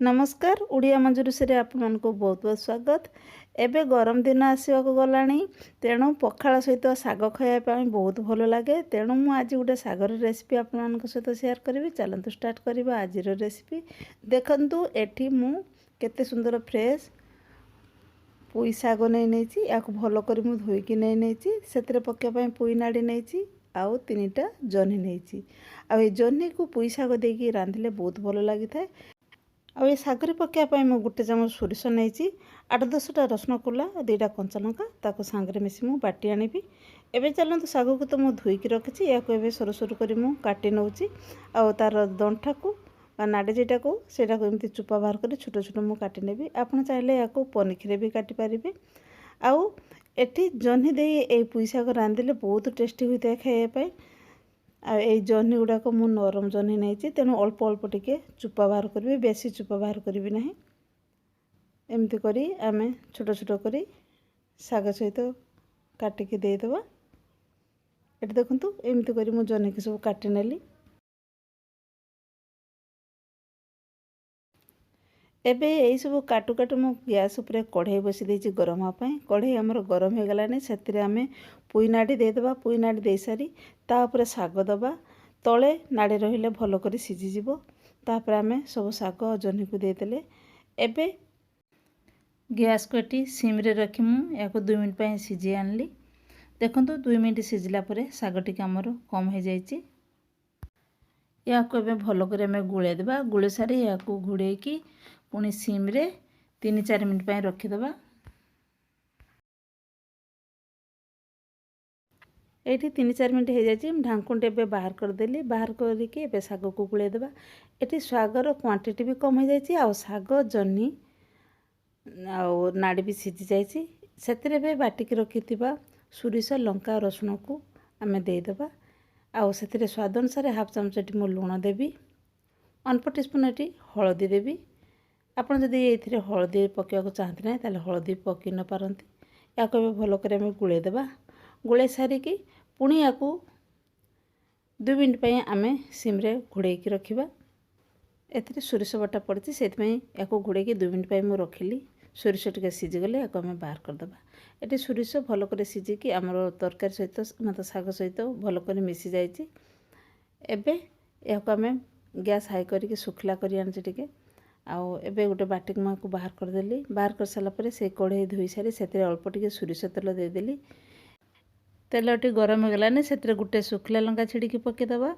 ନମସ୍କାର, ଓଡ଼ିଆ ମଞ୍ଜୁରୀରେ ଆପଣମାନଙ୍କୁ ବହୁତ ବହୁତ ସ୍ୱାଗତ। ଏବେ ଗରମ ଦିନ ଆସିବାକୁ ଗଲାଣି, ତେଣୁ ପଖାଳ ସହିତ ଶାଗ ଖାଇବା ପାଇଁ ବହୁତ ଭଲ ଲାଗେ। ତେଣୁ ମୁଁ ଆଜି ଗୋଟେ ଶାଗର ରେସିପି ଆପଣମାନଙ୍କ ସହିତ ସେୟାର କରିବି। ଚାଲନ୍ତୁ ଷ୍ଟାର୍ଟ କରିବା ଆଜିର ରେସିପି। ଦେଖନ୍ତୁ, ଏଠି ମୁଁ କେତେ ସୁନ୍ଦର ଫ୍ରେଶ୍ ପୋଇ ଶାଗ ନେଇ ନେଇଛି। ଏହାକୁ ଭଲ କରି ମୁଁ ଧୋଇକି ନେଇ ନେଇଛି। ସେଥିରେ ପକାଇବା ପାଇଁ ପୋଇ ନାଡ଼ି ନେଇଛି ଆଉ ତିନିଟା ଜହ୍ନି ନେଇଛି। ଆଉ ଏ ଜହ୍ନିକୁ ପୋଇ ଶାଗ ଦେଇକି ରାନ୍ଧିଲେ ବହୁତ ଭଲ ଲାଗିଥାଏ। ଆଉ ଏ ଶାଗରେ ପକାଇବା ପାଇଁ ମୁଁ ଗୋଟେ ଚାମଚ ସୋରିଷ ନେଇଛି, 8-10ଟା ରସୁଣ କୋଲା, 2ଟା କଞ୍ଚା ଲଙ୍କା, ତାକୁ ସାଙ୍ଗରେ ମିଶି ମୁଁ ବାଟି ଆଣିବି। ଏବେ ଚାଲନ୍ତୁ, ଶାଗକୁ ତ ମୁଁ ଧୋଇକି ରଖିଛି, ଏହାକୁ ଏବେ ସରୁ ସରୁ କରି ମୁଁ କାଟି ନେଉଛି। ଆଉ ତା'ର ଦଣ୍ଠାକୁ ବା ନାଡ଼ି ଯେଟାକୁ, ସେଇଟାକୁ ଏମିତି ଚୋପା ବାହାର କରି ଛୋଟ ଛୋଟ ମୁଁ କାଟି ନେବି। ଆପଣ ଚାହିଁଲେ ଏହାକୁ ପନିକିରେ ବି କାଟିପାରିବେ। ଆଉ ଏଠି ଜହ୍ନି ଦେଇ ଏଇ ପୁଇ ଶାଗ ରାନ୍ଧିଲେ ବହୁତ ଟେଷ୍ଟି ହୋଇଥାଏ ଖାଇବା ପାଇଁ। ଆଉ ଏଇ ଜହ୍ନି ଗୁଡ଼ାକ ମୁଁ ନରମ ଜହ୍ନି ନେଇଛି, ତେଣୁ ଅଳ୍ପ ଅଳ୍ପ ଟିକେ ଚୋପା ବାହାର କରିବି, ବେଶୀ ଚୋପା ବାହାର କରିବି ନାହିଁ। ଏମିତି କରି ଆମେ ଛୋଟ ଛୋଟ କରି ଶାଗ ସହିତ କାଟିକି ଦେଇଦେବା। ଏଠି ଦେଖନ୍ତୁ, ଏମିତି କରି ମୁଁ ଜହ୍ନିକି ସବୁ କାଟି ନେଲି। ଏବେ ଏଇସବୁ କାଟୁ କାଟୁ ମୁଁ ଗ୍ୟାସ୍ ଉପରେ କଢ଼େଇ ବସି ଦେଇଛି ଗରମ ହେବା ପାଇଁ। କଢ଼େଇ ଆମର ଗରମ ହେଇଗଲାଣି, ସେଥିରେ ଆମେ ପୁଇ ନାଡ଼ି ଦେଇଦେବା। ପୁଇ ନାଡ଼ି ଦେଇସାରି ତା ଉପରେ ଶାଗ ଦେବା। ତଳେ ନାଡ଼ି ରହିଲେ ଭଲ କରି ସିଝିଯିବ। ତାପରେ ଆମେ ସବୁ ଶାଗ ଜହ୍ନିକୁ ଦେଇଦେଲେ। ଏବେ ଗ୍ୟାସ୍କୁ ଏଠି ସିମ୍ରେ ରଖି ମୁଁ ଏହାକୁ 2 ମିନିଟ୍ ପାଇଁ ସିଝେଇ ଆଣିଲି। ଦେଖନ୍ତୁ, 2 ମିନିଟ୍ ସିଝିଲା ପରେ ଶାଗ ଟିକେ ଆମର କମ୍ ହେଇଯାଇଛି। ଏହାକୁ ଏବେ ଭଲ କରି ଆମେ ଗୋଳେଇ ଦେବା। ଗୋଳେଇ ସାରି ଏହାକୁ ଘୋଡ଼େଇକି ପୁଣି ସିମ୍ରେ 3-4 ମିନିଟ୍ ପାଇଁ ରଖିଦେବା। ଏଇଠି 3-4 ମିନିଟ୍ ହେଇଯାଇଛି। ମୁଁ ଢାଙ୍କୁଣୀଟି ଏବେ ବାହାର କରିଦେଲି। ବାହାର କରିକି ଏବେ ଶାଗକୁ ଗୋଳେଇ ଦେବା। ଏଠି ଶାଗର କ୍ୱାଣ୍ଟିଟି ବି କମ୍ ହେଇଯାଇଛି ଆଉ ଶାଗ, ଜହ୍ନି ଆଉ ନାଡ଼ି ବି ସିଝି ଯାଇଛି। ସେଥିରେ ଏବେ ବାଟିକି ରଖିଥିବା ସୋରିଷ, ଲଙ୍କା, ରସୁଣକୁ ଆମେ ଦେଇଦେବା। ଆଉ ସେଥିରେ ସ୍ୱାଦ ଅନୁସାରେ ହାଫ୍ ଚାମଚ ଏଠି ମୁଁ ଲୁଣ ଦେବି, 1/4 ଟିସ୍ପୁନ୍ ଏଠି ହଳଦୀ ଦେବି। ଆପଣ ଯଦି ଏଇଥିରେ ହଳଦୀ ପକାଇବାକୁ ଚାହାନ୍ତି ନାହିଁ, ତାହେଲେ ହଳଦୀ ପକାଇ ନ ପାରନ୍ତି। ଏହାକୁ ଏବେ ଭଲ କରି ଆମେ ଗୋଳେଇ ଦେବା। ଗୋଳେଇ ସାରିକି ପୁଣି ୟାକୁ 2 ମିନିଟ୍ ପାଇଁ ଆମେ ସିମ୍ରେ ଘୋଡ଼େଇକି ରଖିବା। ଏଥିରେ ସୋରିଷ ବଟା ପଡ଼ିଛି, ସେଥିପାଇଁ ୟାକୁ ଘୋଡ଼େଇକି 2 ମିନିଟ୍ ପାଇଁ ମୁଁ ରଖିଲି। ସୋରିଷ ଟିକେ ସିଝିଗଲେ ୟାକୁ ଆମେ ବାହାର କରିଦେବା। ଏଠି ସୋରିଷ ଭଲ କରି ସିଝିକି ଆମର ତରକାରୀ ସହିତ ମୋତେ ଶାଗ ସହିତ ଭଲ କରି ମିଶି ଯାଇଛି। ଏବେ ଏହାକୁ ଆମେ ଗ୍ୟାସ୍ ହାଇ କରିକି ଶୁଖିଲା କରି ଆଣିଛି ଟିକେ। ଆଉ ଏବେ ଗୋଟେ ବାଟିକୁ ମୁଁ ଆକୁ ବାହାର କରିଦେଲି। ବାହାର କରିସାରିଲା ପରେ ସେ କଢ଼େଇ ଧୋଇ ସାରି ସେଥିରେ ଅଳ୍ପ ଟିକେ ସୋରିଷ ତେଲ ଦେଇଦେଲି। ତେଲଟି ଗରମ ହେଇଗଲାନି, ସେଥିରେ ଗୋଟେ ଶୁଖିଲା ଲଙ୍କା ଛିଡ଼ିକି ପକାଇଦେବା।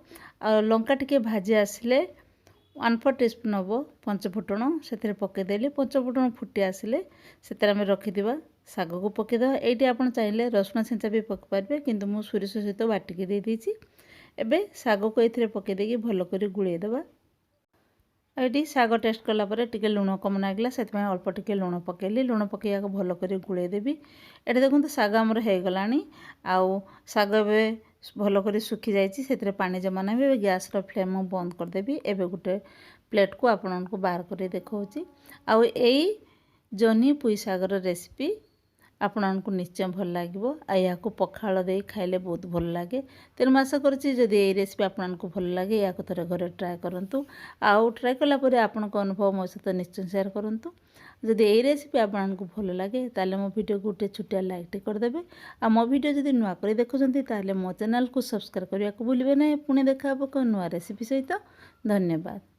ଆଉ ଲଙ୍କା ଟିକେ ଭାଜି ଆସିଲେ 1/4 ଟିସ୍ପୁନ୍ ହେବ ପଞ୍ଚଫୁଟଣ ସେଥିରେ ପକାଇଦେଲି। ପଞ୍ଚଫୁଟଣ ଫୁଟି ଆସିଲେ ସେଥିରେ ଆମେ ରଖିଥିବା ଶାଗକୁ ପକାଇଦେବା। ଏଇଠି ଆପଣ ଚାହିଁଲେ ରସୁଣ ଛେଞ୍ଚା ବି ପକାଇ ପାରିବେ, କିନ୍ତୁ ମୁଁ ସୋରିଷ ସହିତ ବାଟିକି ଦେଇଦେଇଛି। ଏବେ ଶାଗକୁ ଏଥିରେ ପକାଇ ଦେଇକି ଭଲ କରି ଗୋଳେଇ ଦେବା। ଆଉ ଏଠି ଶାଗ ଟେଷ୍ଟ କଲା ପରେ ଟିକେ ଲୁଣ କମ୍ ଲାଗିଲା, ସେଥିପାଇଁ ଅଳ୍ପ ଟିକେ ଲୁଣ ପକାଇଲି। ଲୁଣ ପକାଇବାକୁ ଭଲ କରି ଗୋଳେଇ ଦେବି। ଏଠି ଦେଖନ୍ତୁ, ଶାଗ ଆମର ହେଇଗଲାଣି ଆଉ ଶାଗ ଏବେ ଭଲ କରି ଶୁଖି ଯାଇଛି, ସେଥିରେ ପାଣି ଜମା ନାହିଁ। ଏବେ ଗ୍ୟାସ୍ର ଫ୍ଲେମ୍ ମୁଁ ବନ୍ଦ କରିଦେବି। ଏବେ ଗୋଟେ ପ୍ଲେଟ୍କୁ ଆପଣଙ୍କୁ ବାହାର କରି ଦେଖାଉଛି। ଆଉ ଏଇ ଜହ୍ନି ପୁଇ ଶାଗର ରେସିପି ଆପଣମାନଙ୍କୁ ନିଶ୍ଚୟ ଭଲ ଲାଗିବ ଆଉ ଏହାକୁ ପଖାଳ ଦେଇ ଖାଇଲେ ବହୁତ ଭଲ ଲାଗେ। ତେଣୁ ମୁଁ ଆଶା କରୁଛି, ଯଦି ଏଇ ରେସିପି ଆପଣଙ୍କୁ ଭଲ ଲାଗେ, ଏହାକୁ ଥରେ ଘରେ ଟ୍ରାଏ କରନ୍ତୁ। ଆଉ ଟ୍ରାଏ କଲା ପରେ ଆପଣଙ୍କ ଅନୁଭବ ମୋ ସହିତ ନିଶ୍ଚୟ ସେୟାର କରନ୍ତୁ। ଯଦି ଏଇ ରେସିପି ଆପଣଙ୍କୁ ଭଲ ଲାଗେ, ତାହେଲେ ମୋ ଭିଡ଼ିଓକୁ ଗୋଟେ ଛୋଟିଆ ଲାଇକ୍ଟେ କରିଦେବେ। ଆଉ ମୋ ଭିଡ଼ିଓ ଯଦି ନୂଆ କରି ଦେଖୁଛନ୍ତି, ତାହେଲେ ମୋ ଚ୍ୟାନେଲକୁ ସବସ୍କ୍ରାଇବ୍ କରିବାକୁ ଭୁଲିବେ ନାହିଁ। ପୁଣି ଦେଖା ହେବ ଏକ ନୂଆ ରେସିପି ସହିତ। ଧନ୍ୟବାଦ।